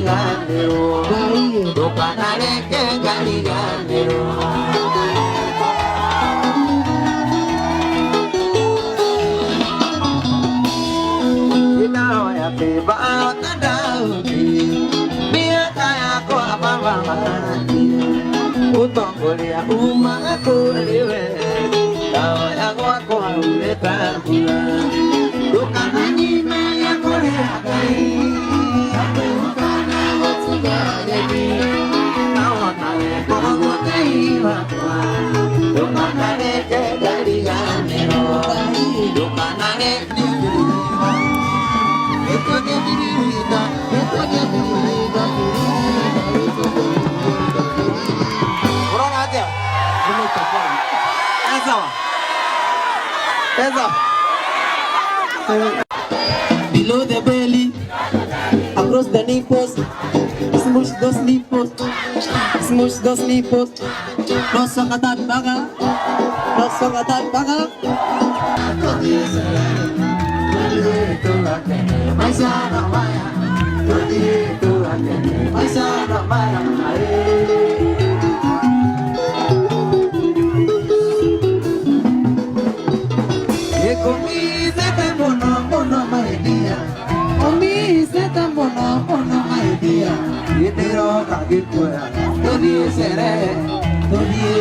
Ngariganĩrwo, ndũkanareke ngariganĩrwo. Ndahoya kĩbao ta Daudi, mĩaka yakwa baba matie, ũtongoria umaga kũrĩ we, ndahoya gwakwa ure ta mbura, ndũkananyime gĩa kũrĩa Ngai, nahotage kũguo Ngai wakwa, ndũkanareke ngariganĩrwo, ndũkanareke. Unaona aje? Sawa. Sawa. Below the belly, across the nipples, smush those nipples, smush those nipples. No sakatan baka, no sakatan baka. Maica no maya, tũthiĩ tũgakene, maica no maya, aĩ. Nĩkũmithĩte mũno mũno my dear, ũmithĩte mũno mũno my dear, nĩndĩroka ngĩkuoya, tũthiĩ sherehe, tũthiĩ.